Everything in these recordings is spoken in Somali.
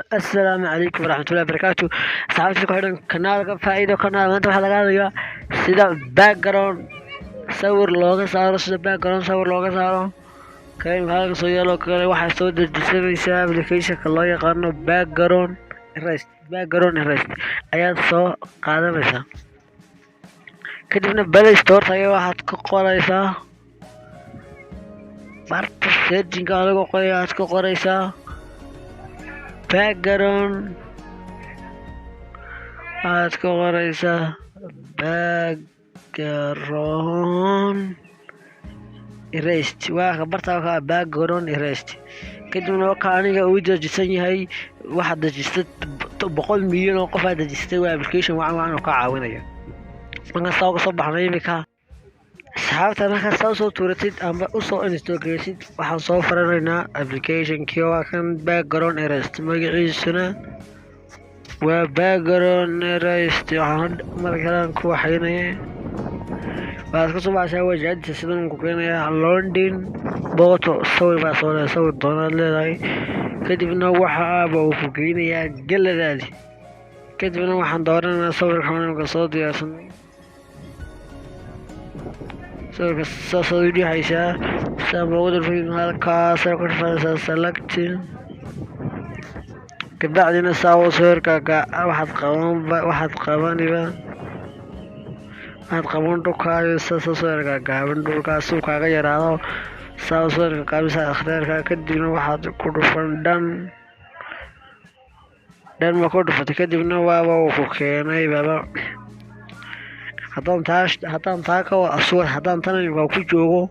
Asalaamu calaykum waraxmatullahi wabarakaatu. Asxaabta ku xidhan kanaalka Faa'iido Kanaal, maanta waxaa laga hadlayaa sida background sawir looga saaro, sida background sawir looga saaro. Kan halka soo yaalo kale waxaa soo dejisanaysaa applicationka loo yaqaano Background Erase. Background Erase ayaad soo qaadanaysaa, kadibna Play Store ayaa waxaad ku qoraysaa, barta searchinga lagu qoraya aad ku qoraysaa background, waxaad ku qoraysaa Background Erase. Waa ka bartaa ka Background Erase. Kadibna waa ka aniga uu dejisan yahay. Waxaad dejistay 100 milyan oo qof aa dejistay. Waa application wacan wacan oo ka caawinaya. Markaan saa uga soo baxnay imika, asxaabta, markaad saa usoo tuuratid ama usoo install gareysid, waxaan soo faranaynaa applicationkii. Waa kan Background Erase, magaciisuna waa Background Erase. Waxaan mar kalaan ku waxaynaya, waxaad kasoo baxaysaa wajahadiisa sidan ku keenayaa. Loading photo, sawir baa soo leedahay, sawir doonaad leedahay. Kadibna waxa aaba uu ku geynayaa gallerygaadi. Kadibna waxaan dooranaynaa sawirka imika soo diyaarsanay. Sawirka saasaad u dhixaysaa, saa ugu dulfay, halkaas ku dhufanaysaa select. Kabacdina saa sawirka waxaad qabanba, waxaad qabaniba, waxaad qaban dhulkaayo, saasa sawirka gaaban dhulkaas suu kaaga yaraado, saa sawirka gaabisa akhtiyaarka. Kadibna waxaad ku dhufan done. Done ma ku dhufatay? Kadibna waaba uu ku keenay baba. Haddaan taa ka suwar, haddaan tan imika ku joogo,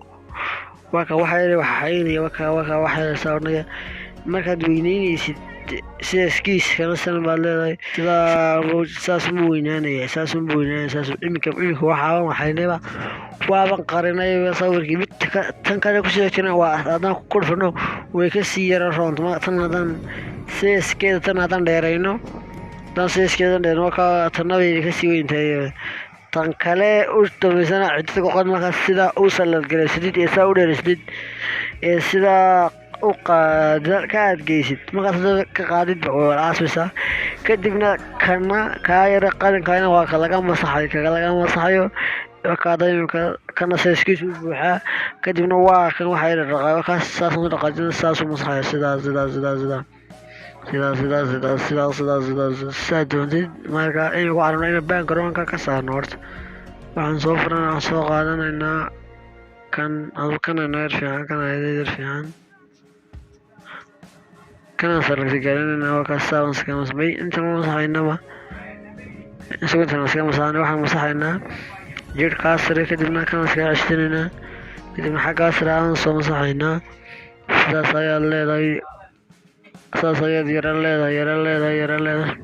waa ka waxa waxaynaya, waa ka waxa saarnaya. Markaad weyneyneysid sidaskiiskana san baad leedahay, sidaa saas uma weynaanaya, saas uma weynaanaya. Saas iminka waxaaban waxaynayba waaban qarinay sawirkii. Mid tan kale kusii xigtana waa haddaan ku dhufano way kasii yara roonto. Tan haddaan sidaaskeeda, tan haddaan dheerayno, haddaan sidaaskeeda dheerayno, ka tanna bay kasii weyntahay. Tan kale u dambeysana cidada ku qoran. Markaas sidaa u salad garaysadid ee saa u dheeraysatid ee sidaa u qaad ka adgeysid, markaas hadaad ka qaadid waa aasmaysaa. Kadibna kana kaa yara qalinkaana waa ka laga masaxayo, kaga laga masaxayo kaada. Imika kana sizekiisu u buuxaa. Kadibna waa kan waxa yara dhaqaayo, kaas saas u dhaqaajina, saas u masaxayo, sidaa sidaa sidaa sidaa sidaa sidaa sidaa sidaa sidaa sidaa sidaa doontid. Marka imika waxaan rabnaa inaan backgroundka ka saarno. Horta waxaan soo furan, waxaan soo qaadanaynaa kan kana yar fiican, kana yar fiican, kanaan select garanaynaa. Waa kaas saaban iska masbay inta ma masaxaynaba, isagu intaan iska masaxnay. Waxaan masaxaynaa jirhkaas sare, kadibna kanaan iskaga ceshtanaynaa, kadibna xaggaa sare aan soo masaxaynaa. Sidaas ayaad leedahay, saas ayaad yara leedahay, yara leedahay, yara leedahay,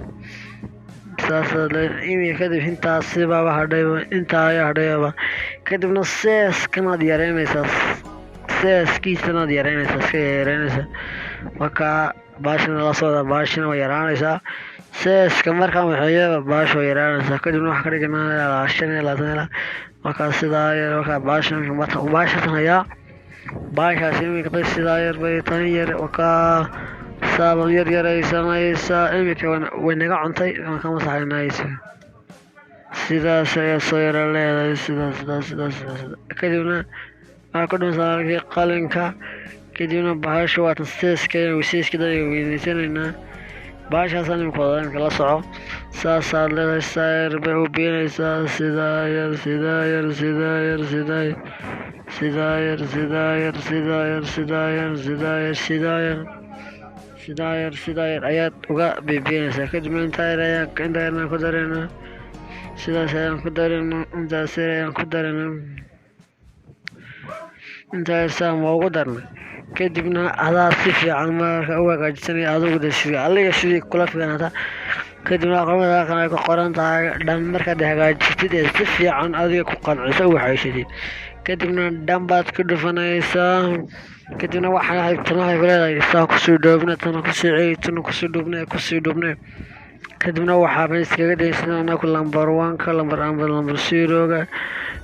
saasaad leedahay. Imika kadib intaasi baaba hadhayba, intaa ayaa hadhayaba. Kadibna sizekanaad yareynaysaa, sizekiisanaad yareynaysaa, iska yareynaysaa. Markaa baashina la socda, baashina way yaraanaysaa. Sizeka markaan waxeeyaba baasha way yaraanaysaa. Kadibna waxaan ka dhiganaa 25 ilaa markaa sidaa yar. Markaa baasha baashatan hayaa, baashaasi iminka tay sidaa yar bay tan yar, markaa saaban yar yaraysanaysaa. Iminka way naga cuntay, waan ka masaxaynaa. Sidaas ayaa soo yara leedahay, sidaas sidaas sidaas sidaas. Kadibna waxaa ku dhumsaa halkii qalinka. Kadibna bahasha waatan sizeska, sizeska weyneysanaynaa. Bahashaasaan imika wadaa, imika la soco. Saasaad leedahay, saa yar bay u biinaysaa, sidaa yar, sidaa yar, sidaa yar, sidaa yar, sidaa yar, sidaa yar, sidaa yar, sidaa yar, sidaa yar, sidaa yar, sidaa yar, sidaa yar ayaad uga biibiinaysaa. Kadibna intaa yar ayaan, intaa yarna ku dareynaa, sidaas ayaan ku dareynaa, intaas yar ayaan ku dareynaa, intaa yar saan waa ugu darnay. Kadibna adaa si fiican marka u hagaajisanaya adigu de, sidii adiga sidii kula fiicnaata. Kadibna aqoonada halkan ay ku qoran tahay done. Markaad hagaajisatid ee si fiican adiga ku qancisa u waxaysatid, kadibna done baad ku dhufanaysaa. Kadibna waxaa tan waxay ku leedahay saa kusii dhoobna, tana kusii celi, tana kusii dhoobna, kusii dhoobna. Kadibna waxaaba iskaga daysan anaku number one-ka, lambar amba number zero-ga.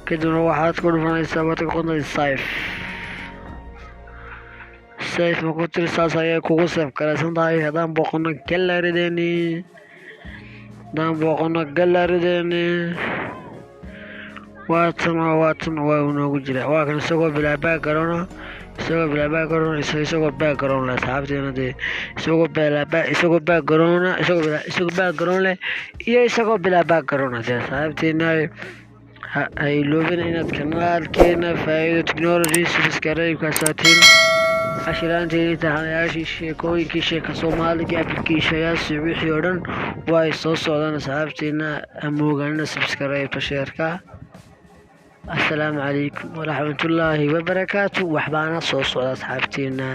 Kadibna waxaad ku dhufanaysaa, waad ku qontay save. Save ma ku tiri? Saas ayay kugu save garaysan tahay. Haddaan booqano gallerydeeni, waatan, waatan, waa inoogu jira. Waa kan isagoo bilaa background, isagoo bilaa background, isagoo background leh. Asxaabteena dee, isagoo bilaa, isagoo background, isagoo bilaa, isagoo background leh iyo isagoo bilaa background. Dee asxaabteena, ha iloobin inaad kanaalkeena Faa'iido Technology subscribe-ka saatiin. Cashiraanteeni, taxanayaashii, sheekooyinkii, sheeka Soomaaliga, applicationyaashii, wixii oo dhan waa ay soo socdaan. Asxaabteena, ha moogaanina subscribe, share-ka. Assalaamu calaykum waraxmatullaahi wabarakaatu. Waxbaana soo socda, asxaabteena.